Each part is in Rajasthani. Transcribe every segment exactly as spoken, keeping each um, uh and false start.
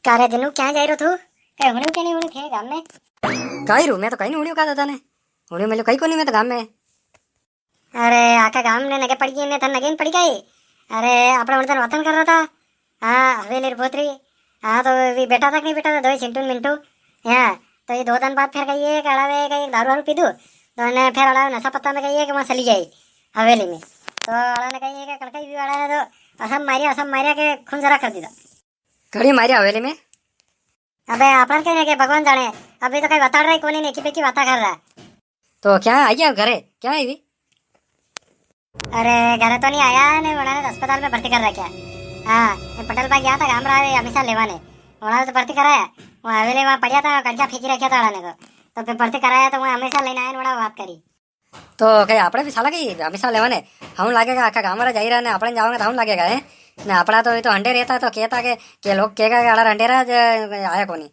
का रे दिनू, क्या जाई रो तू? कई हुणियो के नी हुणियो थे गाम में? कई रू, मैं तो कई नी हुणियो का दादा ने। हुणियो मेलो कई कोनी मैं तो गाम में। अरे, आखा गाम ने नगे पड़ी गई ने, थन नगे नी पड़ी गई। अरे, आपणे उन दिन वातन कर रहा था। हाँ, हवेली री बोतरी। हाँ, तो वी बेठा था कि नी बेठा था, दोई चिंटू ने मिंटू। हाँ, तो ये दो दिन बाद फिर कई है कि अड़ावे कई दारू वारू पीधू। तो ने फिर अड़ावे नशा पत्ता में कई है कि वां चली गई हवेली में। तो अड़ा ने कई है कि कड़काई भी अड़ा ने तो असम मारिया, असम मारिया के खून जरा कर दीदा। कड़ी मारिया हवेली में? अबे, आपणे कई ने के भगवान जाणे। अभी तो कई बताड़ रहा है कोनी ने, की बेकी बाता कर रहा। तो क्या आई गया घरे? क्या आई भी? अरे, घरे तो नी आया ने, उन्होंने तो अस्पताल में भर्ती कर रखा। हाँ, ये पटेल भाई गया था गाम रा हमेशा लेवा ने। उन्होंने तो भर्ती कराया। वो हवेली वां पड़िया था, कड़किया फेंकी रखा था उन्होंने तो। तो फिर भर्ती कराया तो वो हमेशा लेने आया ने, उन्होंने बात करी। तो कई आपणे भी साला की हमेशा लेवा ने, हम लागेगा आखा गाम रा जाई रहा ने, आपणे जावांगे तो हम लागेगा, है? ने आपणा तो ये तो हंडे रहता तो कहता के, के लोग कहेगा के अड़ा हंडे रा ज आया कोनी।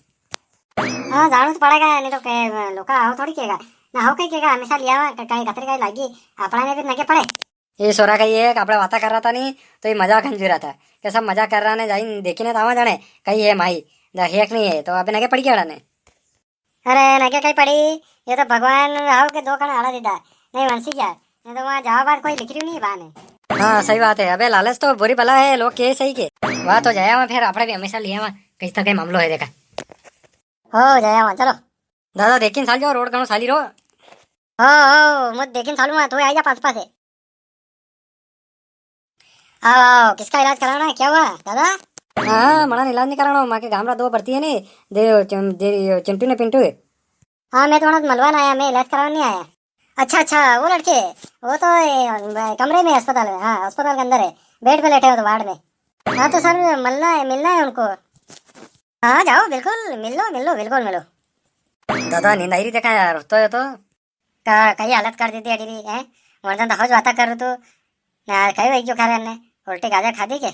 हाँ, जाणू तो पड़ेगा, नी तो के लोका हाव थोड़ी केगा। ना हाव कई केगा, हमेशा लिया हुआ, क-, कई कतरी कई लागी, आपणा ने भी नगे पड़े। ये सोरा का ये, आपणे वाता कर रहा था नी, तो ये मजाक हंजू रहा था। के सब मजाक कर रहा ने, जाई देखी ने तो आवा जाणे, कई है माई, दा है कि नी है, तो अबे नगे पड़ी गया ने। अरे, नगे कई पड़ी, ये तो भगवान हाव के दो कण आड़ा दीदा, नी वंसी गया, नी तो वां जावा बाद कोई लिख रही नी बाने। हाँ, सही बात है। अबे लालच तो बुरी बला है, लोग के सही के। वाह, तो जाया वां फिर, आपणे भी हमेशा लिया वां, कई तो कई मामलो है देखा। हो, जाया वां, चलो। दादा, देखिन साल जो, रोड घणो साली रो। हो, हो, मु देखिन सालू वां, तू आई जा पास पास है। आओ, आओ, किसका इलाज कराना है, क्या हुआ, दादा? हाँ, हाँ, मना इलाज नी कराना, मां के गाम रा दो भर्ती है नी, दे, चिम-, दे, चिंटू ने पिंटू है। हाँ, मैं तो वणा मलवा ना आया, मैं इलाज कराने नी आया। अच्छा, अच्छा, वो लड़के, वो तो, ए, कमरे में है अस्पताल में, हाँ, अस्पताल के अंदर है, बेड पे लेटे हो तो वार्ड में। हाँ, तो सर, मिलना है, मिलना है उनको। हाँ, जाओ, बिल्कुल, मिल लो, मिल लो, बिल्कुल मिलो। दादा, नींद आई री देखा यार, तो ये तो। का, कई हालत कर दी थी अड़ी री, हैं? वरना तो हौज बाता कर तू। ना, कई वही क्यों खा रहे ने? उल्टी गाजर खा दी के?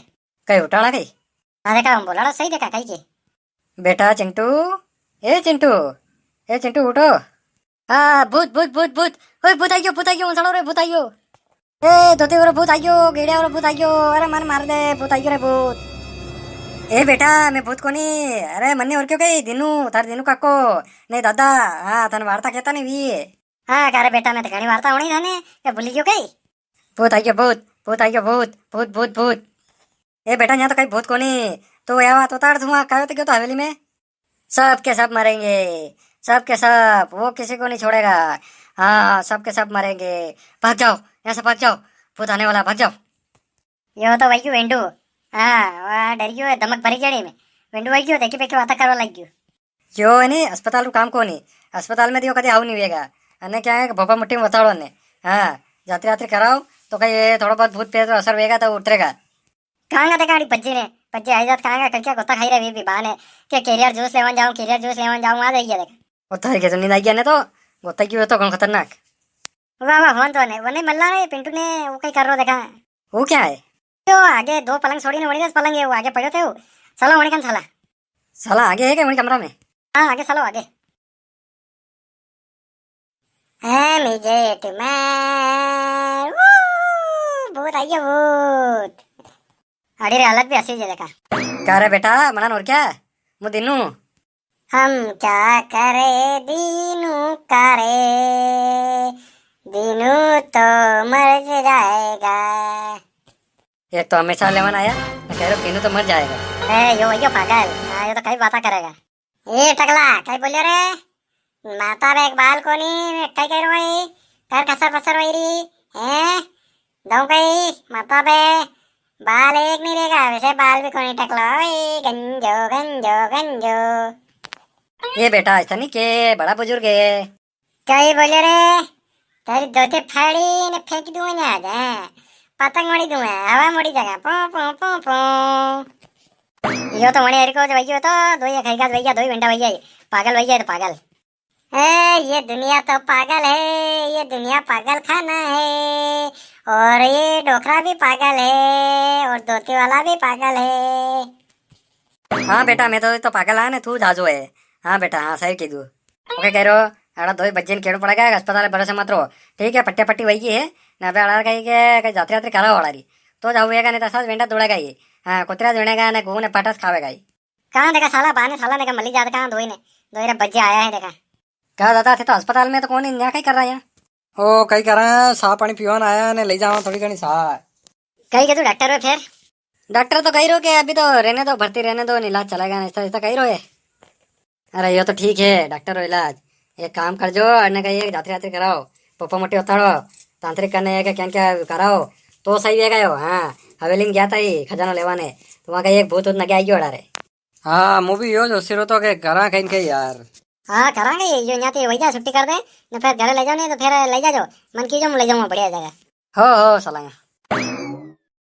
कई उठाड़ा कई? हाँ, देखा, हम बोला सही देखा, कई के? बेटा चिंटू, ए चिंटू, ए चिंटू, उठो। आ, भूत, भूत, भूत, भूत। ओए, भूत आइयो, भूत आइयो, उंसड़ो रे, भूत आइयो। ए, धोती वारो भूत आइयो, गेड़िया वारो भूत आइयो। अरे, मन मार दे, भूत आइयो रे, भूत। ए बेटा, मैं भूत कोनी। अरे, मन्ने और क्यों कही? दीनू, थारे दीनू काको। नी दादा, हाँ, थने वार्ता कहता नी वी। हाँ, का रे बेटा, मैं तो घणी वार्ता होनी थाने, क्या भूली गयो कई? भूत आइयो, भूत, भूत आइयो, भूत, भूत, भूत, भूत। ए बेटा, यहाँ तो कई भूत कोनी। तो या बात उतार, तू वहाँ कायो तो गयो तो हवेली में? सब के सब मरेंगे, सब के सब, वो किसी को नहीं छोड़ेगा। हाँ, सब के सब मरेंगे। भाग जाओ, यहाँ से भाग जाओ, भूत आने वाला, भाग जाओ। यो तो वही क्यों वेंडू। हाँ, वाह, डर गयो है, धमक भरी गई में। वेंडू वही क्यों, देखी पे की बातें करवा लग गयो। यो है नी, अस्पताल रू काम कोनी। अस्पताल में तो यो कदे आऊ नी वेगा। अने क्या है कि भोपा मुट्ठी में बताड़ो ने। हाँ, जातरी जातरी कराओ, तो कई ये थोड़ा बहुत भूत प्रेत रो असर वेगा तो उतरेगा। कांगा देखा आड़ी पज्जी ने, पज्जी आई जात कांगा कड़किया गोता खाई रे वे भी बाने, के केरियर जूस लेवन जाऊं, केरियर जूस लेवन जाऊं, आ जाइए देख। ओ थारी के तो नींद आई गया ने तो, गोता क्यों है तो कौन खतरनाक। वाह, वाह, होन तो ने, वो नहीं मल्ला रे, पिंटू ने, वो कई कर रो देखा। वो क्या है? तो आगे दो पलंग छोड़ी ने, वणी का पलंग है, वो आगे पड़ो थे वो। चलो, वणी कन चला। चला, आगे है क्या वणी कमरा में? हाँ, आगे चलो, आगे। है मी जेठ मार, वो भूत आई गयो, भूत। अड़ी रे हालत भी हंसी जे देखा। का रे बेटा, मना नोर क्या? मु दिनू। हम क्या करे दीनू का रे, दीनू तो मर जाएगा। एक तो हमेशा लेवन आया, मैं कह रहा हूँ दीनू तो मर जाएगा। ए, यो, यो पागल, हाँ, यो तो कई बातें करेगा। ए टकला, कई बोलियो रे? माता बे एक बाल कोनी, कई कह रहा है? कर खसर फसर वही रही, हैं? दऊं कई, माता बे बाल एक नहीं रहेगा, वैसे बाल भी कोनी टकला, ओए, गंजो, गंजो, गंजो। ये बेटा, ऐसा नहीं के, बड़ा बुजुर्ग है। कई बोले रे? तेरी धोती फाड़ी ने फेंक दूं ने आज, हैं? पतंग उड़ी दूं, हवा में उड़ी जाएगा, पो, पो, पो, पो। यो तो वणे हरी को वही तो, दो ये खाई का वही, दो ही घंटा वही, पागल वही है, तो पागल। ए, ये दुनिया तो पागल है, ये दुनिया पागल खाना है, और ये डोकरा भी पागल है, और धोती वाला भी पागल है। हाँ बेटा, मैं तो, तो पागल हाँ ने, तू जाजो है। हाँ बेटा, हाँ, सही कीधु। ओके कह रो, अड़ा दो बजे ने केड़ो पड़ेगा, अस्पताल भरोसे मत रो। ठीक है, पट्टे पट्टी वही है, ना अबे अड़ा कही के, के जातरी जातरी करा वाला री। तो जाऊएगा, नहीं तो सास वेंडा दौड़ेगा ही। हाँ, कुतरा जुड़ेगा ना, घूम ने पाटस खावेगा ही। कां देखा साला, बाने साला ने का मली जात कां दोई ने, दोई रे बज्जे आया है देखा। का दादा, थे तो अस्पताल में तो कोनी, न्या कई कर रहा है? ओ, कई करा, सा पानी पीवान आया ने ले जावा थोड़ी घणी सा। कई के तू डॉक्टर हो फेर? डॉक्टर तो कई रो के अभी तो रहने दो, भर्ती रहने दो, इलाज चलेगा ना, ऐसा, ऐसा कई रो है। अरे, यो तो ठीक है, डॉक्टर रो इलाज। एक काम करजो, अने कई एक जातरी जातरी कराओ, पप्पा मोटी उतारो, तांत्रिक करने एक क्या क्या कराओ, तो सही हो गयो। हाँ, हवेली में गया था ही खजाना लेवाने, तो वहाँ का एक भूत वूत नगे आई गयो अड़ा रे। हाँ, मु भी यो जो सिरो तो के करा कहीं के यार। हाँ, करांगे, यो न्याती वही जा, छुट्टी कर दे, ने फेर घरे ले जाओ, नी तो फेर ले जाजो, मन की जो मु ले जाऊंगा बढ़िया जगह। हो, हो, चलांगा।